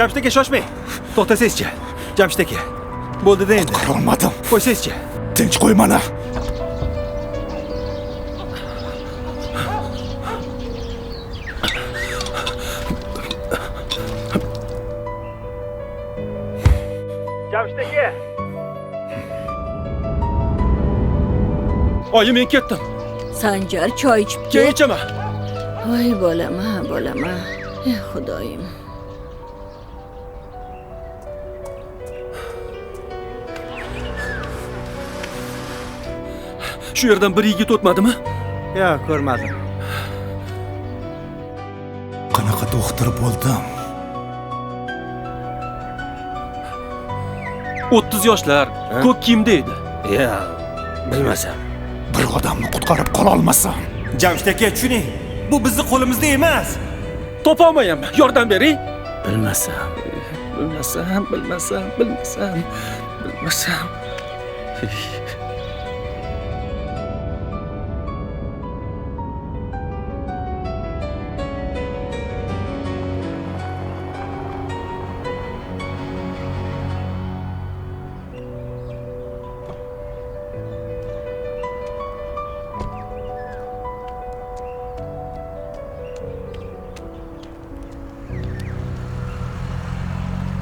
Jamshid aka, shoshmang. To'xtasangizchi. Jamshid aka. Bo'ldi-da endi. Qutqara olmadim. Qo'ysangizchi. Tinch qo'y mani. Jamshid aka. Oyi, men ketdim. Sanjar choy ichib Keyin ket. ichaman. Voy bolam, ha bolam. Ha. Ey Xudoyim. Shu yerdan bir yigit o'tmadimi? Yo'q, ko'rmadim. Qanaqa doktor bo'ldim? 30 yoshlar, ko'k kiyimda edi. Yo'q, bilmasam. Bir odamni qutqarib qola olmasam. Jamshid aka, tushuning. Bu bizni qo'limizda emas. Topa olmayapman. Yordam bering. Bilmasam. Bilmasam, bilmasam, bilmasam, bilmasam.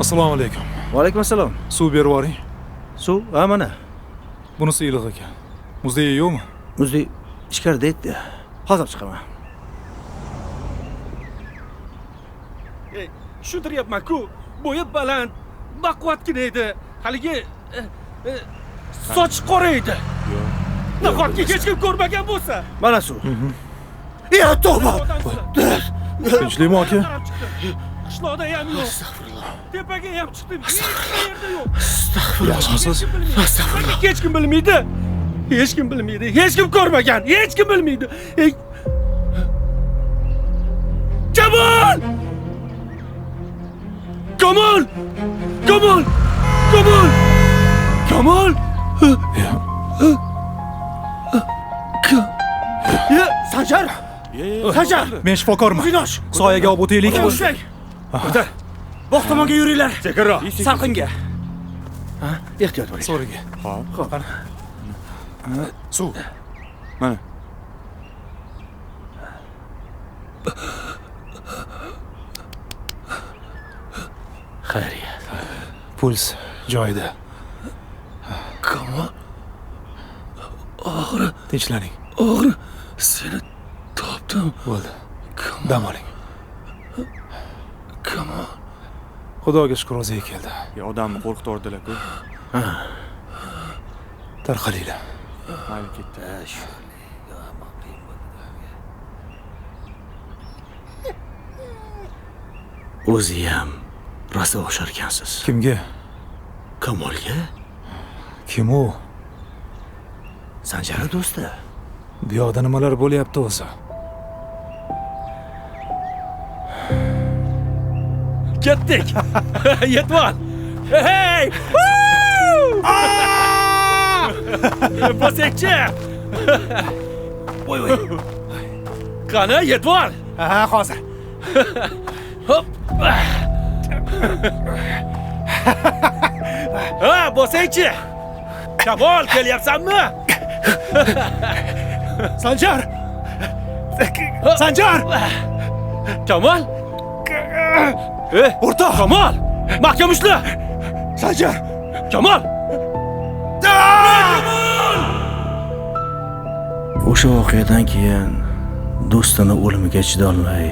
Assalomu alaykum. Va alaykum assalom. Suv berib yuboring. Suv, ha mana. Bunisi iliq ekan. Muzligi yo'qmi? Muzlik ichkarida edi. Hozir chiqaman. Tushuntiryapman-ku. Bo'yi baland, baquvvatgina edi. Haligi sochi qora edi. Nahotki hech kim ko'rmagan bo'lsa? Mana suv. Ya tavba. Tinchlikmi aka? Qishloqda ham yo'q. Astag'firulloh. Tepaga ham chiqdim. Hech qayerda yo'q. Yaxshimisiz? Astag'firulloh. Hech kim bilmaydi. Hech kim bilmaydi. Hech kim ko'rmagan. Hech kim bilmaydi. Kamol! Kamol! Kamol! Kamol! Kamol! Ya, Sanjar! Sanjar! Men shifokorman. O'zing och. Soyaga olib o'taylik. Ushlang. Ko'tar. Bog' tomonga yuringlar. Sekinroq. Salqinga. Ha, ehtiyot bo'ling. So'riga. Xo'p. Suv. Mana. Xayriyat. Puls joyida. Kamol. Oxiri, Tinchlaning. oxiri seni topdim. Bo'ldi. Dam oling. Kamol. Xudoga shukr, o'ziga keldi. Ya odamni qo'rqitordilar-ku. Tarqalinglar. Mayli ketdi. O'zi ham rosa o'xshar ekansiz. Kimga? Kamolga? Kim u? Sanjarni do'sti. Bu yoqda nimalar bo'lyapti o'zi? Ketdik. Yetib ol. Hey! Bosakchi. Voy voy. Qani, yetib ol. Ha, hozir. Hop. Ha, bosakchi. Kamol, kelyapsanmi? Sanjar! Sanjar! Kamol? O'rtoq! Kamol! Mahkam ushla! Sanjar! Kamol! O'sha voqeadan keyin do'stini o'limiga chidolmay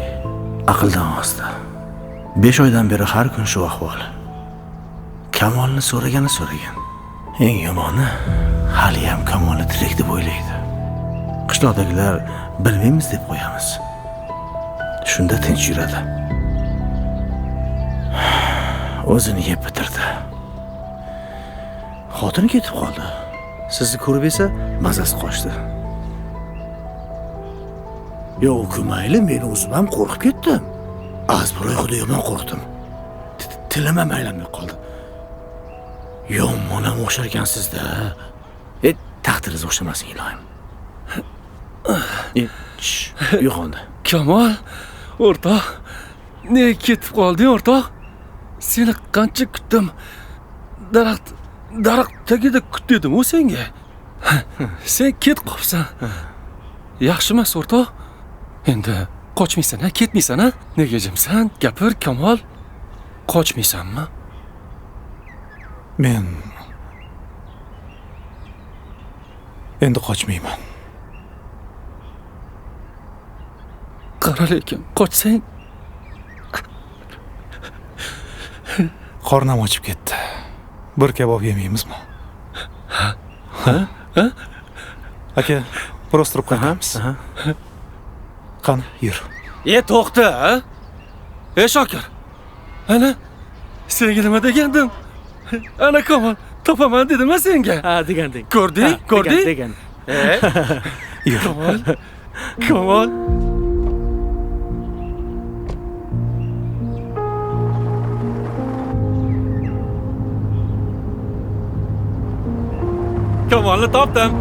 aqldan ozdi. 5 oydan beri har kun shu ahvol. Kamolni so'ragani so'ragan. Eng yomoni hali ham Kamolni tirik deb o'ylaydi. Qishloqdagilar bilmaymiz deb qo'yamiz. Shunda tinch yuradi. O'zini yeb bitirdi. Xotini ketib qoldi. Sizni ko'rib esa mazasi qochdi. Yo'q, mayli, men o'zim ham qo'rqib ketdim. Azbiroy xudo yomon qo'rqdim. Tilim ham aylanmay qoldi. Yomon ham o'xshar ekansizda. Taqdiringiz o'xshamasin ilohim. Uyg'ondi. Kamol, o'rtoq, nega ketib qolding o'rtoq? Seni qancha kutdim. Daraxt tagida kut dedim-u senga. Sen ket qopsan. Yaxshi emas, o'rtoq. Endi qochmaysan, ha? Ketmaysan, ha? Nega jimsan? Gapir, Kamol. Qochmaysanmi? Men endi qochmayman. Qara lekin, qochsang qornim ochib ketdi. Bir kabob yemaymizmi? Ha? Ha? Aka, biroz turib qaytamiz. Qani, yur. To'xta, ha? Shokir. Ana, senga nima degandim? Ana Kamol, topaman dedim-a senga? Ha, deganding. Ko'rding? Ko'rding? Degan. Yur. Kamol. Kamol. Kamolni topdim.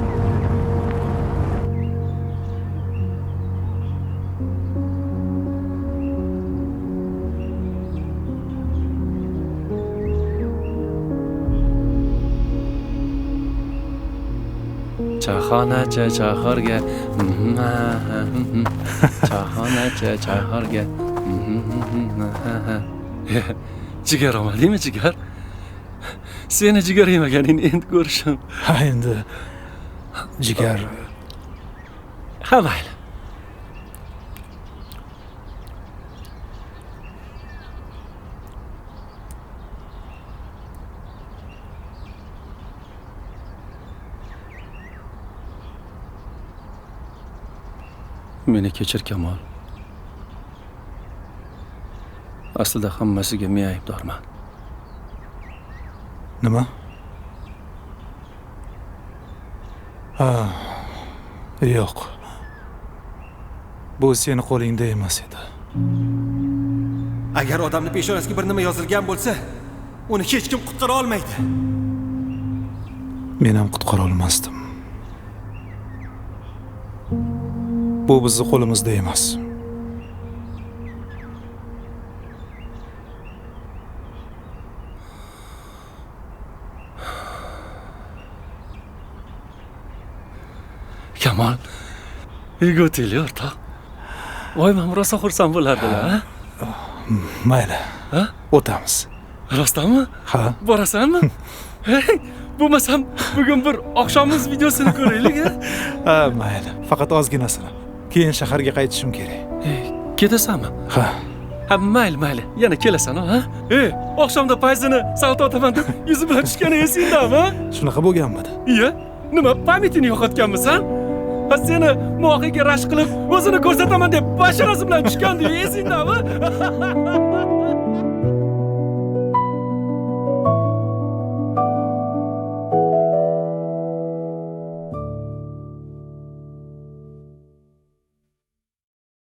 Choyxonachi choyxo'rga, choyxonachi choyxo'rga. Jigar olmadingmi, jigar? Seni jigar yemaganingni endi ko'rishim. Ha, endi jigar. Ha, mayli. Meni kechir, Kamol. Aslida hammasiga men aybdorman. Nima? Ha, yo'q. Bu seni qo'lingda emas edi. Agar odamning peshonasiga bir nima yozilgan bo'lsa, uni hech kim qutqara olmaydi. Men ham qutqara olmasdim. Bu bizni qo'limizda emas. Kamol, uyga o'taylik, o'rtoq. Voy, men rosa xursand bo'lardilar, ha? Mayli. Ha? O'tamiz. Rostdanmi? Ha. Borasanmi? Hey, bo'lmasam bugun bir oqshomimiz videosini ko'raylik, ha? Ha, mayli. Faqat ozginasini. Keyin shaharga qaytishim kerak. Ketasanmi? Ha. Ha, mayli, mayli. Yana kelasan, ha? Oqshomda payzini salta otaman deb yuzi bilan tushgani esingdami? Shunaqa bo'lganmidi? Iya, nima, pamятini yo'qotganmisan? Ha, seni mohiga rashk qilib, o'zini ko'rsataman deb basharasi bilan tushgandi, esingdami?